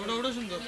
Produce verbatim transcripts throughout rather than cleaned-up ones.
ওটা, ওটা সুন্দর।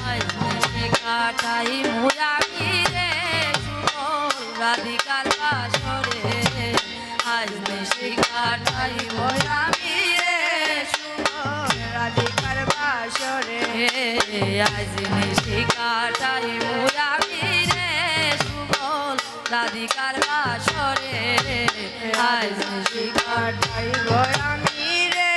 আইজ নিশি কাটাইমু আমি রে সুবল রাধিকার বাসরে। আইজ নিশি কাটাইমু আমি রে সুবল রাধিকার বাসরে। আইজ নিশি কাটাইমু আমি রে সুবল রাধিকার বাসরে। আইজ নিশি কাটাইব আমি রে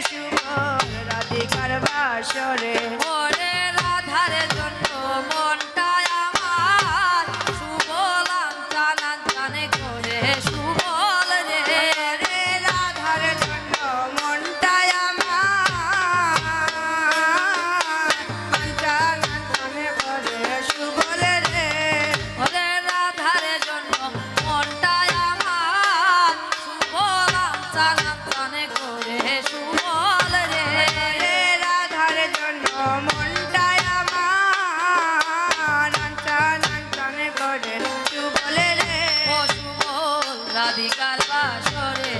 সুবল রাধিকার বাসরে। ওরে রাধার জন্য মনটা আমার সুবল আনচান আনচান করে সুবল রে। ওরে রাধার জন্য মনটা আমার আনচান আনচান করে সুবল রে। ওরে রাধার জন্য মনটা আমার সুবল আনচান আনচান করে সুবল রে। রে রাধার জন্য মনটা আমার আনচান আনচান করে সুবল রে। ও সুবল রাধিকার বাসরে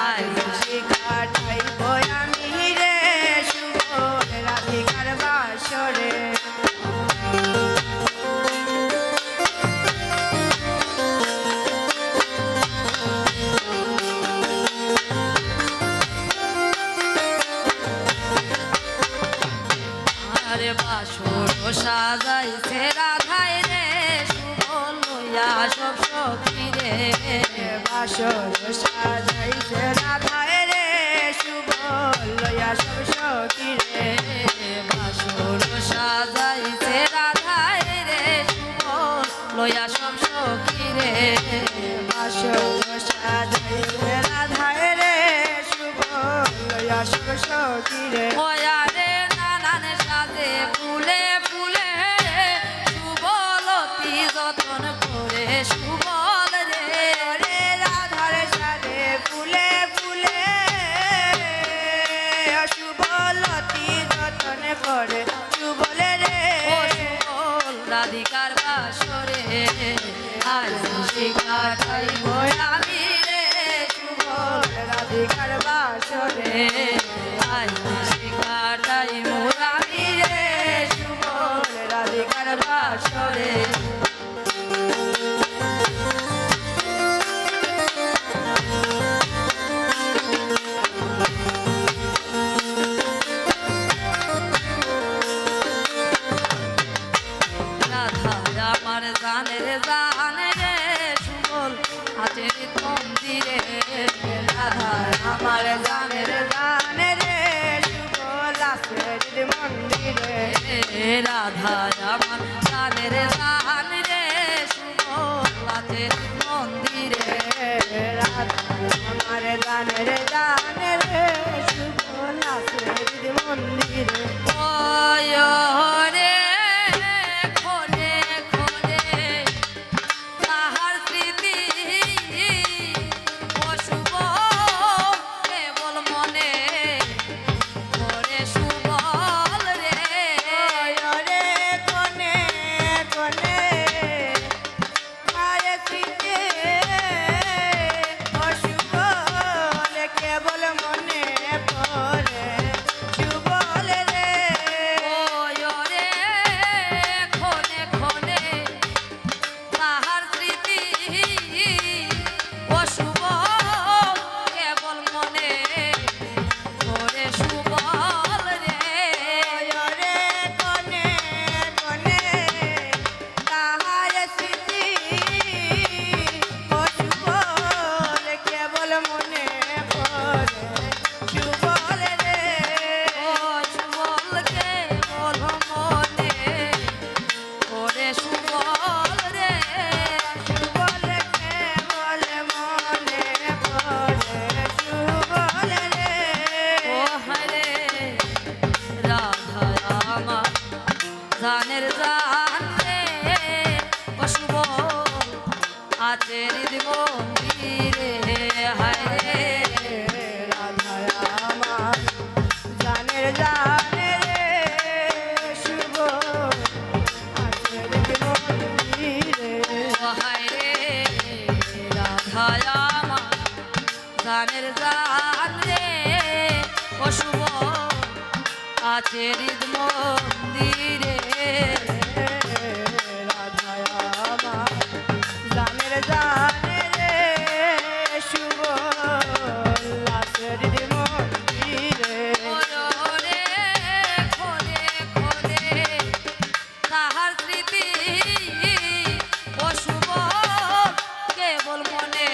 আইজ নিশি কাটাইব আমি রে সুবল রাধিকার বাসরে। আরে বাসর সাজাইছে রাধায় রে, সুবল লইয়া সব সখী রে। বাসর সাজাইছে রাধায় রে, সুবল লইয়া সব সখী রে। বাসর সাজাইছে রাধায় রে, লইয়া সব সখীরে, বাসর সাজাইছে রাধায় রে, সুবল লইয়া সব সখীরে। ওয়া রে নানান সাজে ফুলে ফুলে, সুবল অতি যতন করে সুবল রে। রে রাধার সাজে ফুলে ফুলে, সুবল অতি যতন করে সুবল রে। ও সুবল রাধিকার বাসরে, আজ নিশি কাটাইব আমি রে, সুবল রাধিকার বাসরে। আজ নিশি কাটাইব আমি রে, সুবল রাধিকার বাসরে। রাধা আমার জানের জান রে, সুবল আছে হৃদ মন্দিরে। রাধা আমার জানের জান রে, সুবল আছে হৃদ মন্দিরে। রাধা আমার জানের জান রে, সুবল আছে হৃদ মন্দিরে। রাধা আমার জানের জান রে, সুবল আছে হৃদ মন্দিরে। ওই রে, ক্ষণে ক্ষণে তাহার স্মৃতি, ও সুবল কেবল মনে পড়ে সুবল রে। ওই রে, ক্ষণে ক্ষণে তাহার স্মৃতি, ও সুবল কেবল মনে পড়ে সুবল রে। ওই রে, ক্ষণে ক্ষণে তাহার স্মৃতি, ও সুবল কেবল মনে পড়ে সুবল রে। ওই রে, ক্ষণে ক্ষণে তাহার স্মৃতি, ও সুবল কেবল মনে পড়ে সুবল রে। ও সুবল কেবল মনে পড়ে সুবল রে। সুবল কেবল মনে পড়ে সুবল রে। ও হায় রে, রাধা আমার জানের জান রে, ও সুবল আছে হৃদ মন্দিরে। হায় রে, রাধা আমার জানের জান রে, সুবল আছে হৃদ মন্দিরে। ও হায় রে, রাধা আমার জানের জান রে, ও সুবল আছে হৃদ মন্দিরে। রাধা আমার জানের জান রে, সুবল আছে হৃদ মন্দিরে। ওরে ক্ষণে ক্ষণে তাহার স্মৃতি, ও সুবল কেবল মনে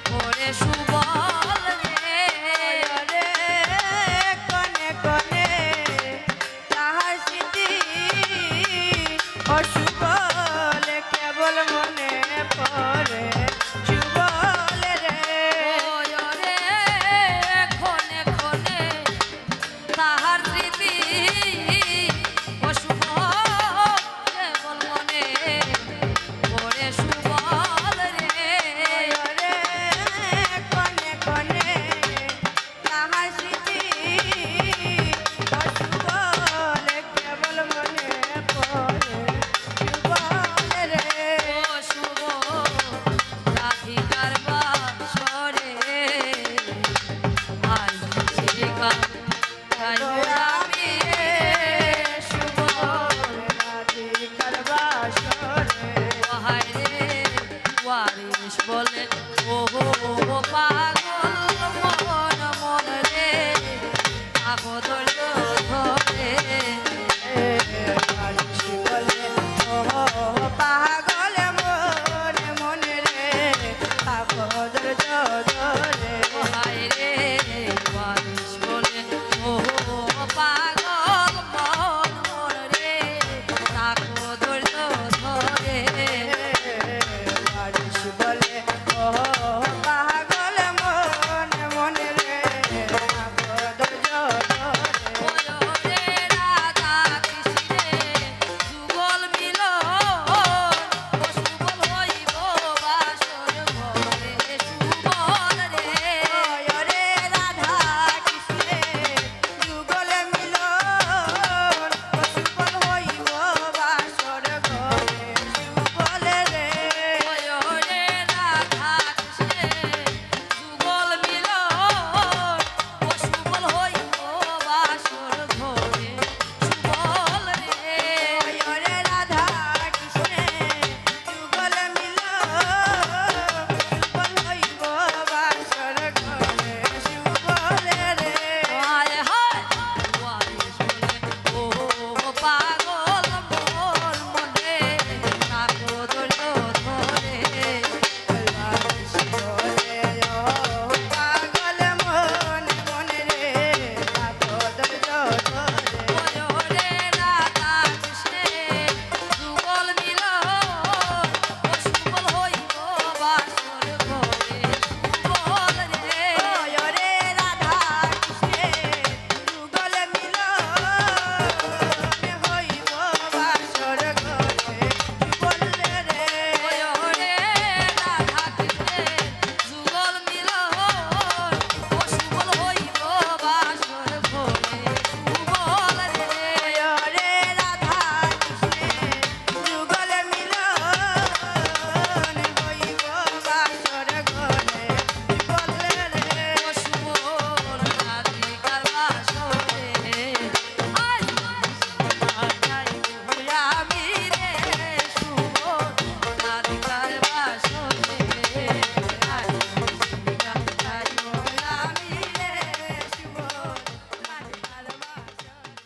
পড়ে সুবল রে। ওরে ক্ষণে ক্ষণে তাহার স্মৃতি, ও সুবল কেবল মনে পড়ে সুবল রে। ওরে ক্ষণে ক্ষণে তাহার স্মৃতি, ও সুবল কেবল মনে পড়ে সুবল রে। ওরে ক্ষণে ক্ষণে তাহার স্মৃতি, ও সুবল কেবল মনে পড়ে সুবল রে। ও সুবল রাধিকার বাসরে, আজ নিশি কাটাইব আমি রে, সুবল রাধিকার বাসরে।